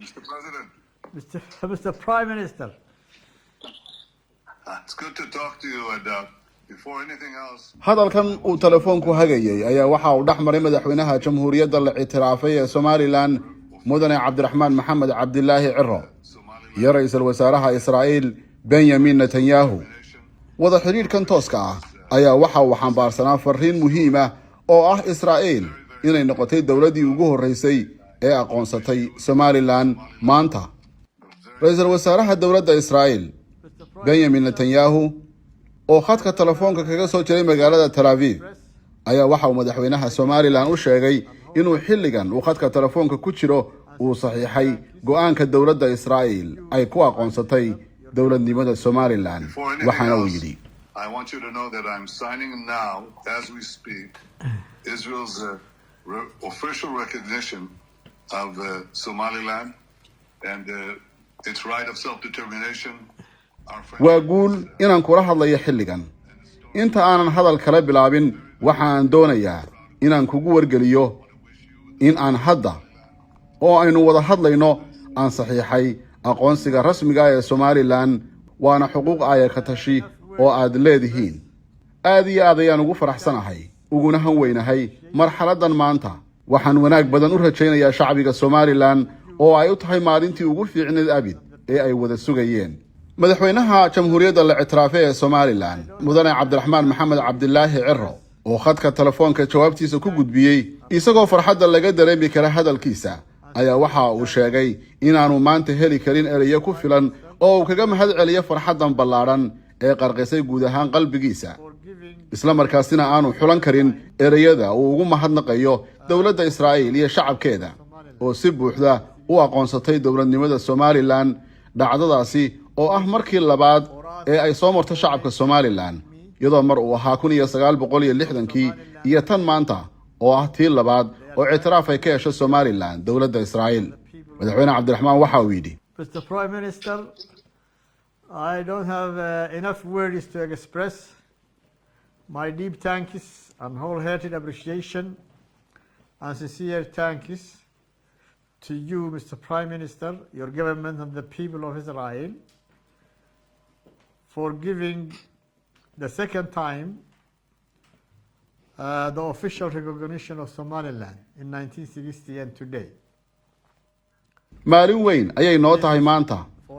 Mr. President, Mr. Prime Minister. It's good to talk to you. And before anything else, Hadalkan uu telefoonku hagayay ayaa waxa uu dhex maray madaxweynaha Jamhuuriyadda la ictiraafay ee Somaliland, Mudane Cabdiraxmaan Maxamed Cabdilaahi Ciro, iyo ra-iisul wasaaraha Israa'iil, Benyamin Netanyahu. Wada xidhiidhkan tooska ah ayaa waxa uu xambaarsanaa fariin muhiim ah oo ah Israa'iil inay noqotay dowladdii ugu horreysay ee aqoonsatay Somaliland maanta. Ra-iisul wasaaraha dowladda Israa'iil, Benyamin Netanyahu, oo khadka telefoonka kaga soo jiray magaalada Tel Aviv, ayaa waxa uu madaxweynaha Somaliland u sheegay inuu xilligan uu khadka telefoonka ku jiro uu saxiixay go-aanka dowladda Israa'iil ay ku aqoonsatay dowladnimada Somaliland. Before anything Waxaana uu else, yidhi: I want you to know that I'm signing now, as we speak, Israel's official recognition of Somaliland and its right of self-determination. Our friend- "Waa guul inaan kula hadlayo xilligan. Inta aanan hadal kala bilaabin, waxa aan doonayaa inaan kugu wargeliyo in aan hadda oo aynu wada hadlayno aan saxiixay aqoonsiga rasmiga ah ee Somaliland, waana xuquuq aaya ka tashi oo aad leedihiin. Aad iyo aad ayaan ugu faraxsanahay uguna han weynahay marxaladdan maanta. Waxaan wanaag badan u rajaynayaa shacbiga Somaliland oo ay u tahay maalintii ugu fiicneed abid ee ay wada sugayeen." Madaxweynaha Jamhuuriyadda la ictiraafay ee Somaliland, Mudane Cabdiraxmaan Maxamed Cabdilaahi Ciro, oo khadka telefoonka jawaabtiisa ku gudbiyey isagoo farxadda laga dareemi kara hadalkiisa, ayaa waxa uu sheegay inaanu maanta heli karin ereyo ku filan oo uu kaga mahad celiyo farxaddan ballaadhan ee qarqisay guud ahaan qalbigiisa, isla markaasina aanu xulan karin ereyada uu ugu mahadnaqayo dowladda Israa'iil iyo shacabkeeda oo si buuxda u aqoonsatay dowladnimada Somaliland, dhacdadaasi oo ah markii labaad ee ay soo marto shacabka Somaliland, iyadoo mar uu ahaa 1960-kii iyo tan maanta oo ah tii labaad oo ictiraaf ay ka hesho Somaliland dowladda Israa'iil. Madaxweyne Cabdiraxmaan waxa uu yidhi: Mr. Prime Minister, I don't have enough words to express my deep thanks and wholehearted appreciation and sincere thanks to you, Mr. Prime Minister, your government, and the people of Israel for giving the second time the official recognition of Somaliland in 1960 and today. "Maalin weyn ayay noo tahay maanta.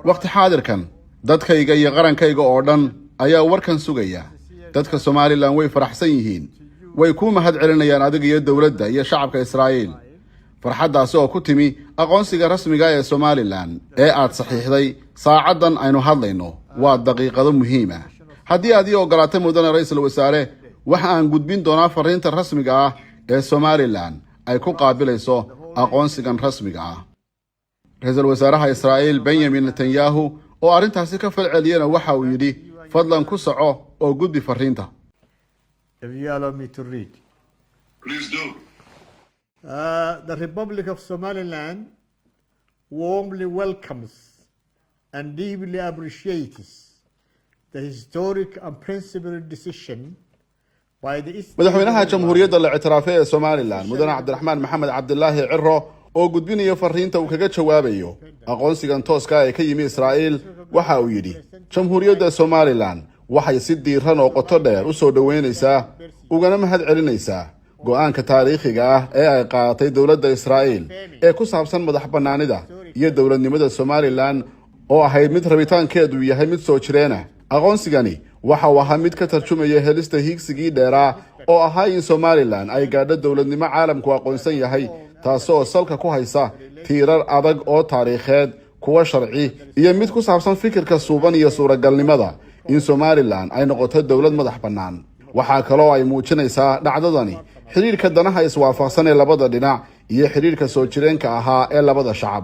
Wakhti xaadirkan dadkayga iyo qarankayga oo dhan ayaa warkan sugaya. Dadka Somaliland way faraxsan yihiin, way kuu mahad celinayaan adiga iyo dowladda iyo shacabka Israa'iil, farxaddaasi oo ku timi aqoonsiga rasmiga ee Somaliland ee aad saxiixday saacaddan aynu hadlayno. Waa daqiiqado muhiim ah. Haddii aad ii ogolaatay, mudane ra-iisul wasaare, waxa aan gudbin doonaa fariinta rasmiga ah ee Somaliland ay ku qaabilayso aqoonsigan rasmiga ah." Ra-iisul wasaaraha Israa'iil, Benyamin Netanyahu, oo arrintaasi ka falceliyena waxa uu yidhi: "Fadlan ku soco oo gudbi fariinta." If you allow me to read. Please do. The Republic of Somaliland warmly welcomes and deeply appreciates the historic and principled decision by the East Madaxweynaha Jamhuuriyadda la ictiraafay ee Somaliland, Mudane Cabdiraxmaan Maxamed Cabdilaahi Ciro, oo gudbinaya fariinta uu kaga jawaabayo aqoonsigan tooska ee ka yimi Israa'iil, waxa uu yidhi: "Jamhuuriyadda Somaliland waxay si diiran oo qoto dheer u soo dhoweynaysaa ugana mahad celinaysaa go-aanka taariikhiga ah ee ay qaadatay dowladda Israa'iil ee ku saabsan madax bannaanida iyo dowladnimada Somaliland, oo ahayd mid rabitaankeedu yahay mid soo jireena. Aqoonsigani waxa uu ahaa mid ka tarjumaya helista hiigsigii dheeraa oo ahaa in Somaliland ay gaadho dowladnimo caalamku aqoonsan yahay, taasoo salka ku haysa tiirar adag oo taariikheed, kuwa sharci iyo mid ku saabsan fikirka suuban iyo suuragalnimada in Somaliland ay noqoto dowlad madax bannaan. Waxaa kaloo ay muujinaysaa dhacdadani xidhiidhka danaha iswaafaqsan ee labada dhinac iyo xidhiidhka soo jireenka ahaa ee labada shacab."